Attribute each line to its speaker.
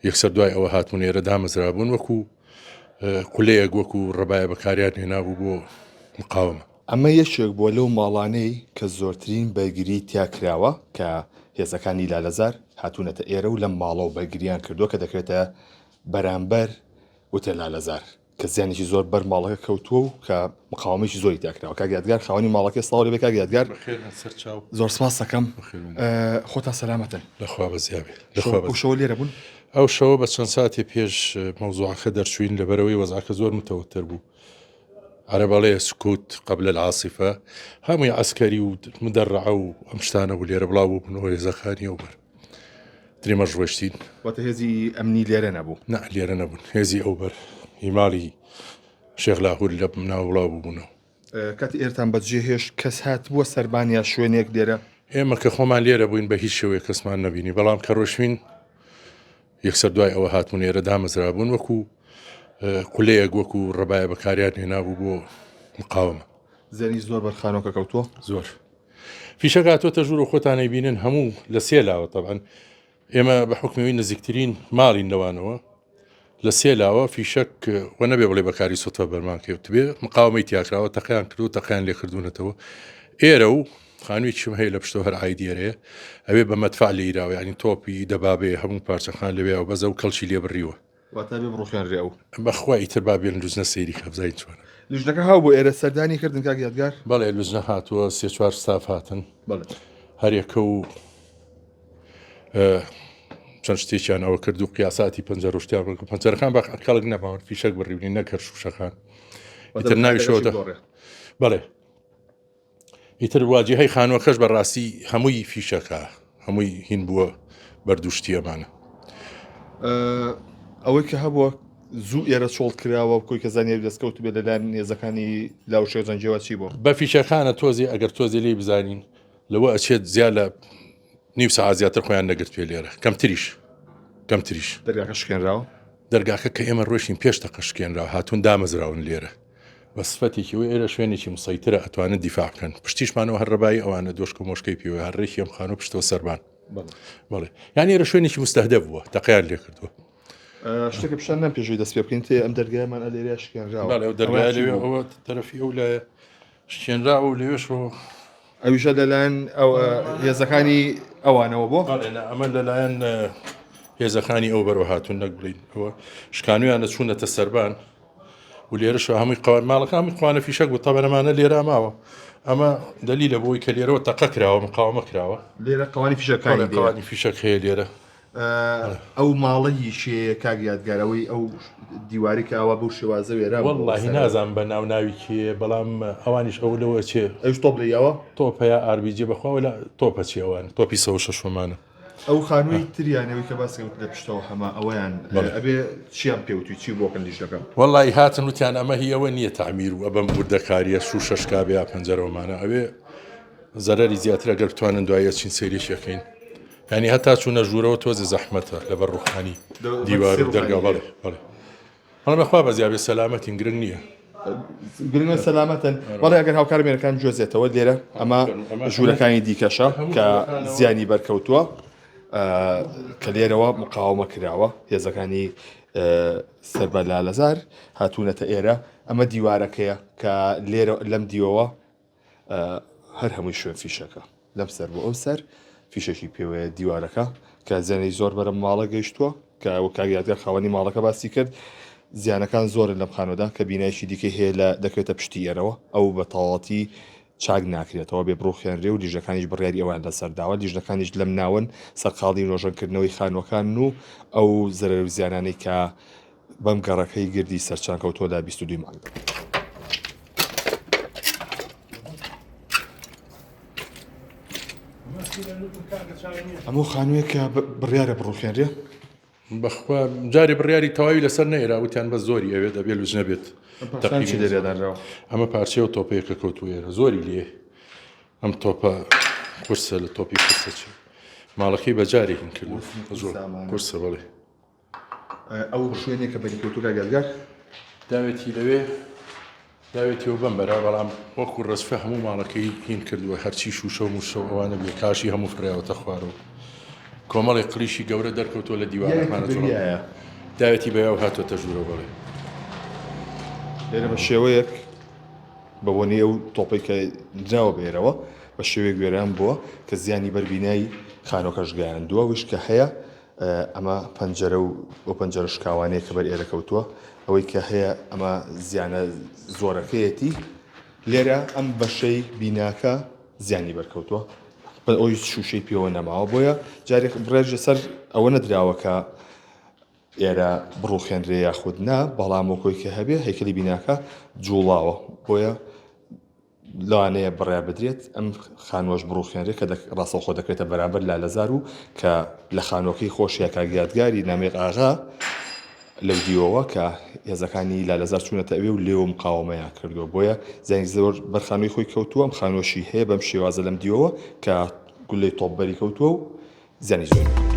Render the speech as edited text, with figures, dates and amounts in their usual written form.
Speaker 1: یەکسەر دوای ئەوە هاتبوون ئێرە دامەزرابوون وەکو قولەیەک وەکو ڕەبایە بەکاریان هێنابوو بۆ مقاومە.
Speaker 2: ئەمە یەکێک بووە لەو ماڵانەی کە زۆرترین بەرگری تیا کراوە کە هێزەکانی لالەزار هاتوونەتە ئێرە و لەم ماڵەوە بەرگریان کردووە کە دەکەوێتە بەرامبەر وتێل لالەزار. کە زیانێکی زۆر بەر ماڵەکە کەوتووە و کە مقاومەیەکی زۆری تیا کراوە کاک یادگار خاوەنی ماڵەکەی سڵاو لێبێ کاک یادگار زۆر سپاس دەکەم خۆتان سەلامەتن
Speaker 1: لەخوا بەزیابێ لەخوا
Speaker 2: ئەو شەوە لێرە بوون
Speaker 1: ئەو شەوە بە چەند ساتێ پێش مەوزوعەکە دەرچوین لەبەرەوەی وەزعەکە زۆر متەوەتر بوو عەرەب ئەڵێ سکوت قبل العاصفە هەمووی عسکەری و مدەڕعە و ئەم شتانە بوو لێرە بڵاو بوو هێزەکانی ئەو بەر درێمەش ڕۆشتین.
Speaker 2: واتە هێزی ئەمنی لێرە نەبوو؟
Speaker 1: نا لێرە نەبوون، هێزی ئەوبەر هی ماڵی شێخ لاهور لە ناو بڵاو ببوونەوە.
Speaker 2: کاتی ئێرتان بەجێ هێشت کەس هاتبووە سەربان یا شوێنێک لێرە؟
Speaker 1: ئێمە کە خۆمان لێرە بووین بە هیچ شێوەیەک کەسمان نەبینی، بەڵام کە ڕۆشتین یەکسەر دوای ئەوە هاتبوون ئێرە دامەزرابوون وەکو قولەیەک وەکو ڕەبایە بەکاریان هێنابوو بۆ مقاومە.
Speaker 2: زیانی زۆر بەر خانۆکە کەوتووە؟
Speaker 1: زۆر. فیشەک هاتۆتە ژوورەوە خۆتان ئەیبینن هەموو لە سێ لاوە تەبعەن ئێمە بە حکمەوەی نزیکترین ماڵین لەوانەوە لە سێ لاوە فیشەک و نەبێ بڵێ بەکاری سوتفە بەرمان کەوتبێ مقاومەی تیاکراوە تەقیان کردو تەقیان لێ کردوونەتەوە ئێرە و خانوویەکیشم هەیە لە پشتەوە هەر ئایدی ئێرەیە ئەوێ بە مەدفع لێیراوە یعنی تۆپی دەبابێ هەموو پارچەکان لەوێ و بەزە و کەڵکی لێ بڕیوە
Speaker 2: واتە بێ بڕوخێنرێ ئەو.
Speaker 1: بەخوا ئیتر با بێن لوجنە سەیری کە بزانین چۆنە.
Speaker 2: لیژنەکە هاو بۆ ئێرە سەردانی کردن کاک یادگار؟
Speaker 1: بەڵێ لوجنە هاتووە سێ چوار ستاف هاتن
Speaker 2: بەڵێ
Speaker 1: هەریەکە و چەند شتێکیان ئەوە کرد و قیاساتی پەنجەرە و شتیان بڕ پەنجەرەکان بە کەڵک نەماون فیشەک بڕیونی نەک هەر شووشەکان ئیتر ناوی شەوە بەڵێ ئیتر واجیهەی خانووەکەش بە ڕاستی هەمووی فیشەکە هەمووی هین بووە بەردوو شتی ئەمانە.
Speaker 2: ئەوەی کە هەبووە زوو ئێرە چۆڵ کراوە کۆی کە زانیاری دەستکەوت بێت لەلایەن هێزەکانی لاو شێخ جەنگیەوە چی بوو؟
Speaker 1: بە فیشەکانە تۆزی ئەگەر تۆزی لێی بزانین لەوە ئەچێت زیاد لە نیو سەعات زیاتر خۆیان نەگرتوێ لێرە کەمتریش کەمتریش.
Speaker 2: دەرگاکە شکێنراوە؟
Speaker 1: دەرگاکە کە ئێمە ڕۆشتین پێش تەقە شکێنراوە هاتوون دامەزراون لێرە. بە سفەتێکی وەی ئێرە شوێنێکی مسەیترە ئەتوانن دیفاع بکەن پشتیشمانەوە هەر ڕەبایی ئەوانە دۆشکە مۆشکەی پێوە هەر ڕێکی ئەم خانوو پشتەوە سەربان بەڵێ یان ئێرە شوێنێکی مستەهدەف بووە تەقیان لێ کردووە
Speaker 2: شتێکە پیشان نەم پێشوی دەست پێ بکەین تێ ئەم دەرگایمان ئەلێرە شکێنراوە
Speaker 1: بەڵێ ئەو دەرگای لەوێ ئەوە تەرەفی ئەو لایە شکێنراوە و لەوێشەوە
Speaker 2: ئەویشە لەلایەن ئەو هێزەکانی ئەوانەوە بۆ
Speaker 1: ئەمە لەلایەن هێزەکانی ئەو بەرەوە هاتوون نەک بڵین ئەوە شکانویانە چوونەتە سەربان و لێرەشەوە هەمووی قوان ماڵەکە هەمووی قوانە فیشەک بوو تەبەن ئەمانە لێرە ماوە ئەمە دەلیلە بۆی کە لێرەوە تەقە کراوە مقاومە کراوە
Speaker 2: لێرە قوانی فیشەکانی
Speaker 1: قوانی فیشەک هەیە لێرە
Speaker 2: ئەو ماڵە هیشەیە کاک یادگارەوەی ئەو دیواری کە ئاوا بەو شێوازە وێرا
Speaker 1: وەڵڵاهی نازانم بە ناو ناوی کێ بەڵام ئەوانیش ئەو لەوە چێ
Speaker 2: ئەوش تۆپ لێیاوە
Speaker 1: تۆپە یا ئاربیجێ بەخوا ولا تۆپە چی ئەوان تۆپی سەوشەشۆمانە
Speaker 2: ئەو خانووی تریان ئەوەی کە باس کرد لە پشتەوە هەمە ئەوەیان ئەبێ چیان پێ وتوی چی بۆ کەن لیژنەکە؟
Speaker 1: وەڵی هاتن وتیان ئەمە هی ئەوە نییە تەعمیر و ئەبەم وردەکاریە شوشە شکابێ یا پەنجەرەوەمانە ئەوێ زەرەری زیاترە گەر بتوانن دوایی ئەچین سەیرێکی ئەکەین یعنی هەتا چوونە ژوورەوە تۆزێ زەحمەتە لەبەر ڕوخانی دیوار و دەرگا بەڵێ بەڵێ بەڵام بەخوا بەزیا بێ سەلامەتین گرنگ نییە.
Speaker 2: گرنگە سەلامەتن بەڵێ ئەگەر هاوکار مێرەکان گوێزێتەوە لێرە ئەمە ژوورەکانی دیکەشە کە زیانی بەرکەوتووە کە لێرەوە مقاومە کراوە هێزەکانی سەر بە لالەزار هاتوونەتە ئێرە ئەمە دیوارەکەیە کە لێرە لەم دیوەوە هەر هەمووی شوێن فیشەکە لەم سەر بۆ ئەو سەر فیشەکی پێوەیە دیوارەکە کە زیانی زۆر بەرە ماڵە گەیشتووە کە وەک کاک یادگار خاوەنی ماڵەکە باسی کرد زیانەکان زۆرن لەم خانووەدا کە بینایەکی دیکەی هەیە لە دەکەوێتە پشتی ئێرەوە ئەو بە تەواوەتی چاک ناکرێتەوە بێ بڕوخێنرێ و لیژنەکانیش بڕیاری ئەویان لەسەر داوە لیژنەکانیش لەم ناون سەرقاڵی نۆژەنکردنەوەی خانووەکان و ئەو زەرەر و زیانانەی کە بەم گەڕەکەی گردی سەرچان کەوتووە لە 22 مانگدا. ئەمە خانوویەکە بڕیارە بڕوخێنرێ؟
Speaker 1: بەخوا جارێ بڕیاری تەواوی لەسەر نەیرا وتیان بە زۆری ئەوێت ئەبێ لوجنە بێت
Speaker 2: تەقیمی لێدانراوە
Speaker 1: ئەمە پارچەیە و تۆپەیە کە کەوتووە ئێرە زۆری لێ ئەم تۆپە قورسە لە تۆپی قورسە چی ماڵەکەی بەجارێ هین کردو زۆر قورسە بەڵێ
Speaker 2: ئەو شوێنێک کە بەری کەوتوو کاک یادگار؟
Speaker 1: داوێتی لەوێ داوێتیەوە بەم بەرا بەڵام وەکو ڕەزفە هەموو ماڵەکەی هین کردووە هەرچی شوشە و موشە و ئەوانە بێ کاشی هەموو فڕیاوەتە خوارەوە. کۆمەڵێک قلیشی گەورە دەرکەوتووە لە دیوارەکانە چۆڵە داوێتی بە و هاتۆتە ژوورەوە بەڵێ.
Speaker 2: لێرە بە شێوەیەک بە بۆنەی ئەو تۆپەی کە نراوە بە ئێرەوە بە شێوەیەک وێران بووە کە زیانی بەر بینای خانۆکەش گەیاندووە ویش کە هەیە ئەمە پەنجەرە و ئەو پەنجەرە شکاوانەیە کە بەر ئێرە کەوتووە ئەوەی کە هەیە ئەمە زیانە زۆرەکەیەتی لێرە ئەم بەشەی بیناکە زیانی بەرکەوتووە بە ئەوی شوشەی پێوە نەماوە بۆیە جارێک بڕێژ لەسەر ئەوە نەدراوە کە ئێرە بڕوخێنرێ یاخود نا بەڵام وەکۆی کە هەبێ هەیکەلی بیناکە جوڵاوە بۆیە لەوانەیە بڕیار بدرێت ئەم خانووەش بڕوخێنرێت کە ڕاستەوخۆ دەکرێتە بەرامبەر لالەزار و کە لە خانووەکەی خۆشیا کاک یادگاری نامیق ئاغا لەو دیوەوە کە هێزەکانی لالەزار چوونەتە ئەوێ و لێوە مقاوەمەیان کردووە بۆیە زیانی زۆر بەر خانووی خۆی کەوتووە ئەم خانووەشی هەیە بەم شێوازە لەم دیوەوە کە گولەی تۆپ بەری کەوتووە و زیانی زۆری.